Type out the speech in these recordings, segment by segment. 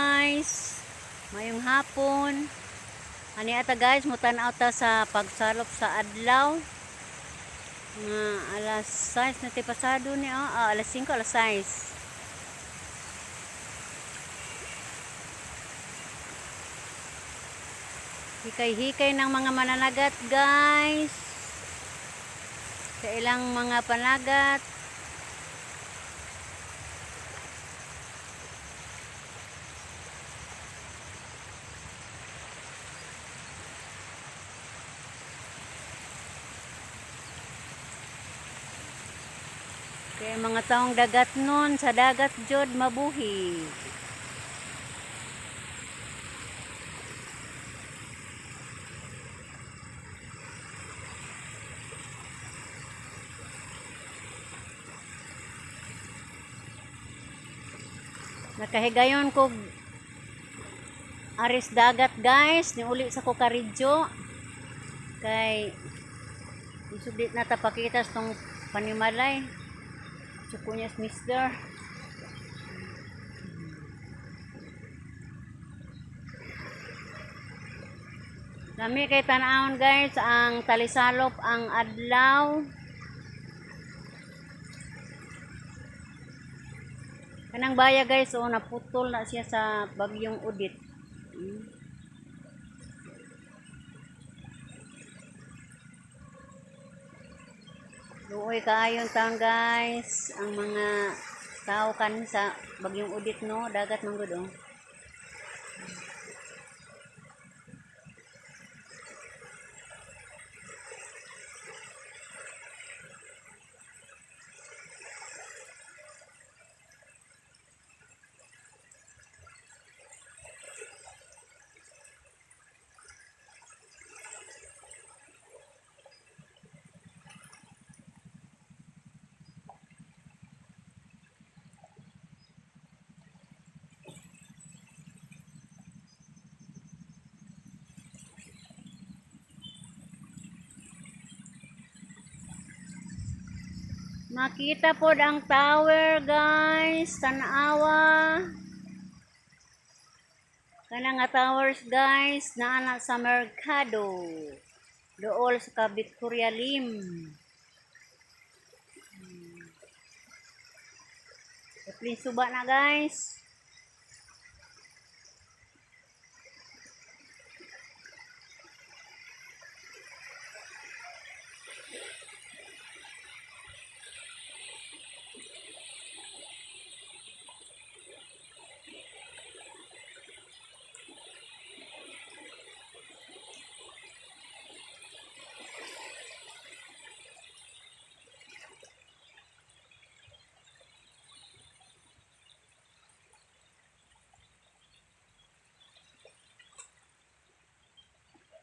Guys. Mayong hapon. Ani ata guys, mutan-aw ta sa pagsalop sa adlaw. Nga alas 6 na ti pasado ni oh. Ah, alas 5, alas 6. Hikay-hikay ng mga mananagat, guys. Sa ilang mga panagat. Kaya mga taong dagat nun, sa dagat jod mabuhi. Nakahigayon ko aris dagat, guys, niuli sa ko karidyo. Kay isugdit na ta pakita sa tong panimalay. Suko niya mister. Lami kay tan-awon, guys, ang talisalop ang adlaw. Kanang baya, guys, oh, naputol na siya sa bagyong Odette. Luoy kaayon taon, guys, ang mga tao kan sa bagyong Odette, no, dagat man gud oh. Makita pod ang tower, guys, tanawa. Kana nga towers, guys, naa na sa Mercado. Dool sa ka Victoria Lim. Please suba na, guys.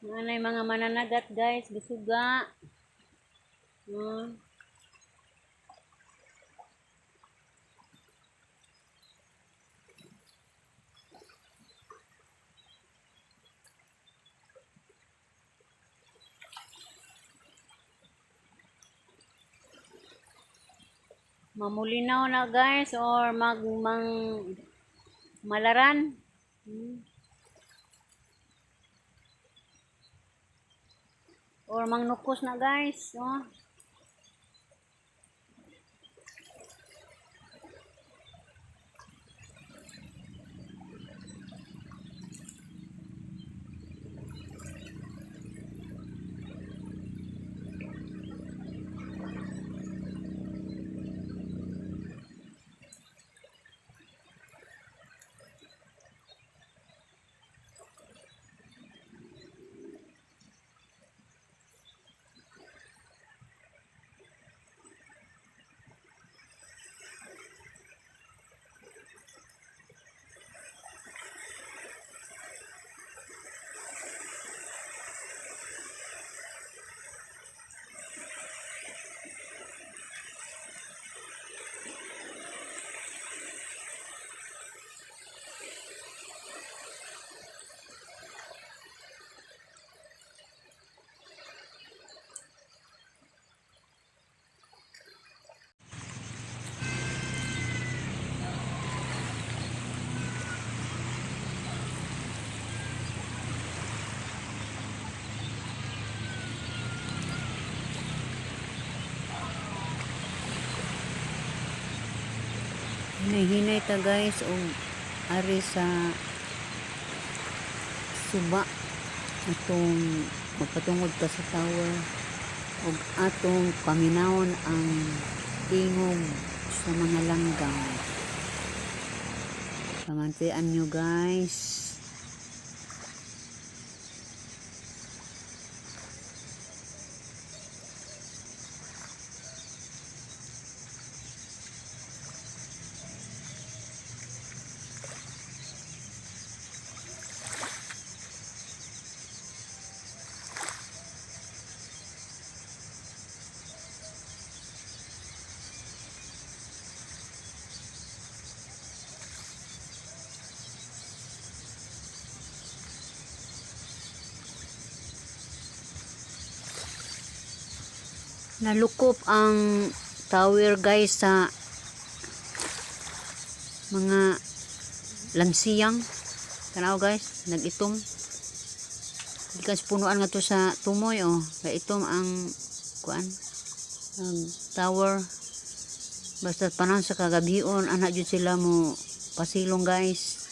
Mga mga mananagat, guys, gisuga. Mamulinaw na, guys, or mag mang malaran. Or mangnukos na, guys. Oh. Maghinay-hinay ta, guys, og ari sa suba atong magpatungod ta sa tower ug atong paminawon ang tingog sa mga langgam. Pamantian nyo, guys. Nalukop ang tower, guys, sa mga lansiyang. Tanaw, guys, nag-itom. Gikan sa punuan nga to sa tumoy, oh. Kay itom ang kuan, ang tower. Basta panahon sa kagabion, ana jud sila mo pasilong, guys.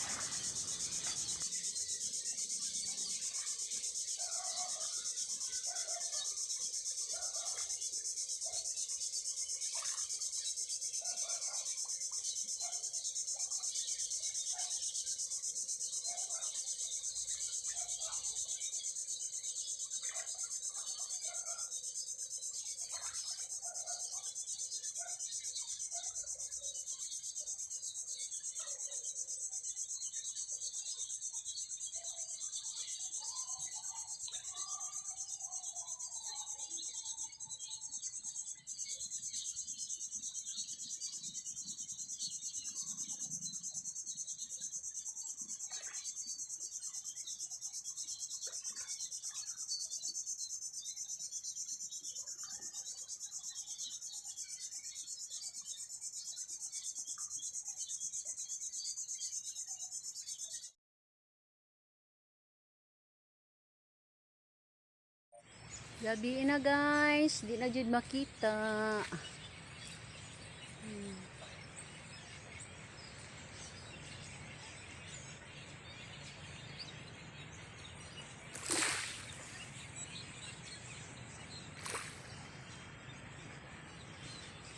Gabi na, guys, di na jud makita.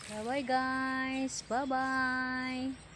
Bye bye, guys. Bye bye.